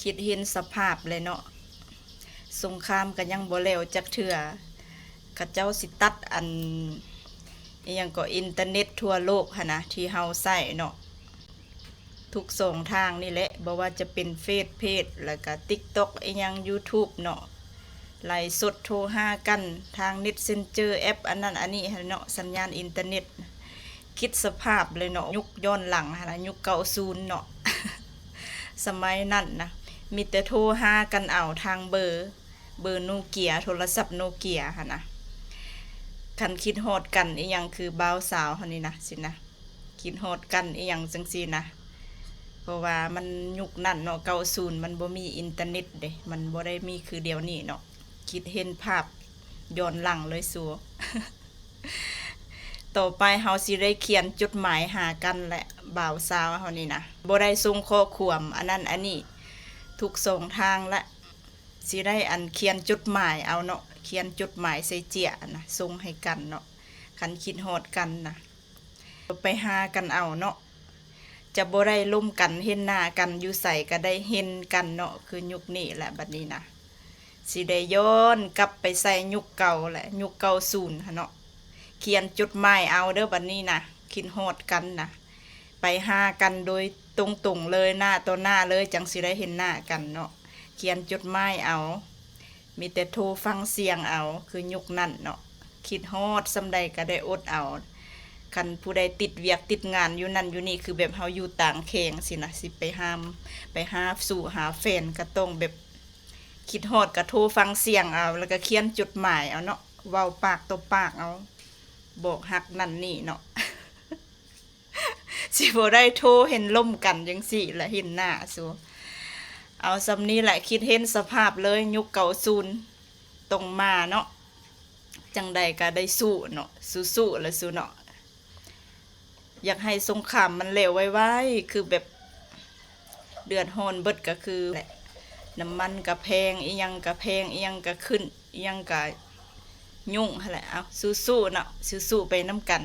ຄິດເຫັນສະພາບແຫຼະເນາະ, ສົງຄາມກໍຍັງບໍ່ແລ້ວຈັກເທື່ອ. ເຂົາເຈົ້າຊິຕັດອັນ ອີ່ຫຍັງກໍ ອິນເຕີເນັດທົ່ວໂລກຫັ້ນນະ ທີ່ເຮົາໃຊ້ເນາະ, ທຸກຊ່ອງທາງນີ້ແຫຼະ, ບໍ່ວ່າຈະເປັນເຟສເພຈ ແລ້ວກະຕິກຕັອກ ອີ່ຫຍັງ ຢູທູບເນາະ, ໄລຟ໌ສົດໂທຫາກັນທາງເມັດເຊັນເຈີ ແອັບອັນນັ້ນອັນນີ້ຫັ້ນເນາະ, ສັນຍານອິນເຕີເນັດ. ຄິດສະພາບເລີຍເນາະ, ຍຸກຍ້ອນຫຼັງຫັ້ນນະ, ຍຸກເກົ້າສູນເນາະ. ສະໄໝນັ້ນນະ ມີແຕ່ໂທຫາກັນເອົາທາງເບີ ເບີໂນເກຍ, ໂທລະສັບໂນເກຍຫັ້ນນະ. ຄັນຄິດຮອດກັນອີ່ຫຍັງຄືບ່າວສາວເຮົານີ້ນະ ຊີ້ນະ, ຄິດຮອດກັນອີ່ຫຍັງຈັ່ງຊີ້ນະ. ເພາະວ່າມັນຍຸກນັ້ນເນາະ, ເກົ້າສູນ ມັນບໍ່ມີອິນເຕີເນັດເດ້, ມັນບໍ່ໄດ້ມີຄືດຽວນີ້ເນາະ. ຄິດເຫັນພາບຍ້ອນຫຼັງເລີຍສູ. ຕໍ່ໄປເຮົາຊິໄດ້ຂຽນຈົດໝາຍຫາກັນແຫຼະ, ບ່າວສາວເຮົານີ້ນະ ບໍ່ໄດ້ສົ່ງຂໍ້ຄວາມອັນນັ້ນອັນນີ້ທຸກຊ່ອງທາງແຫຼະ, ຊິໄດ້ອັນຂຽນຈົດໝາຍເອົາເນາະ, ຂຽນຈົດໝາຍໃສ່ເຈ້ຍນະ ສົ່ງໃຫ້ກັນເນາະ, ຄັນຄິດຮອດກັນນະ. ໄປຫາກັນເອົາເນາະ, ຈະບໍ່ໄດ້ລົມກັນ, ເຫັນໜ້າກັນຢູ່ໃສກໍໄດ້ເຫັນກັນເນາະ. ຄືຍຸກນີ້ແຫຼະ ບັດນີ້ນະ ຊິໄດ້ຍ້ອນກັບໄປໃສ່ຍຸກເກົ່າແຫຼະ, ຍຸກເກົ້າສູນຫັ້ນເນາະ. ຂຽນຈົດໝາຍເອົາເດີ້ ບັດນີ້ນະ, ຄິດຮອດກັນນະ, ໄປຫາກັນໂດຍຕົງໆເລີຍ, ໜ້າຕໍ່ໜ້າເລີຍ, ຈັ່ງຊິໄດ້ເຫັນໜ້າກັນເນາະ. ຂຽນຈົດໝາຍເອົາ, ມີແຕ່ໂທຟັງສຽງເອົາ ຄືຍຸກນັ້ນເນາະ. ຄິດຮອດສ່ຳໃດກໍໄດ້ອົດເອົາ. ຄັນຜູ້ໃດຕິດວຽກຕິດງານຢູ່ນັ້ນຢູ່ນີ້ ຄືແບບເຮົາຢູ່ຕ່າງແຂວງຊີ້ນະ, ຊິໄປຫາ ໄປຫາສູ່ຫາແຟນ ກໍຕ້ອງແບບ ຄິດຮອດກໍໂທຟັງສຽງເອົາ ແລ້ວກໍຂຽນຈົດໝາຍເອົາເນາະ, ເວົ້າປາກຕໍ່ປາກເອົາ, ບອກຮັກນັ້ນນີ້ເນາະ. ຊິບໍ່ໄດ້ໂທເຫັນລົມກັນຈັ່ງຊີ້ລະ ເຫັນໜ້າສູ. ເອົາສ່ຳນີ້ແຫຼະ, ຄິດເຫັນສະພາບເລີຍ, ຍຸກເກົ້າສູນຕ້ອງມາເນາະ. ຈັ່ງໃດກໍໄດ້ສູ້ເນາະ, ສູ້ໆລະສູເນາະ. ຢາກໃຫ້ສົງຄາມມັນແລ້ວໄວໆ, ຄືແບບເດືອດຮ້ອນເບິດກໍຄືແຫຼະ, ນ້ຳມັນກໍແພງ, ອີ່ຫຍັງກໍແພງ, ອີ່ຫຍັງກໍຂຶ້ນ, ອີ່ຫຍັງກໍຫຍຸ້ງຫັ້ນແຫຼະ. ເອົາ ສູ້ໆເນາະ, ສູ້ໆໄປນຳກັນ.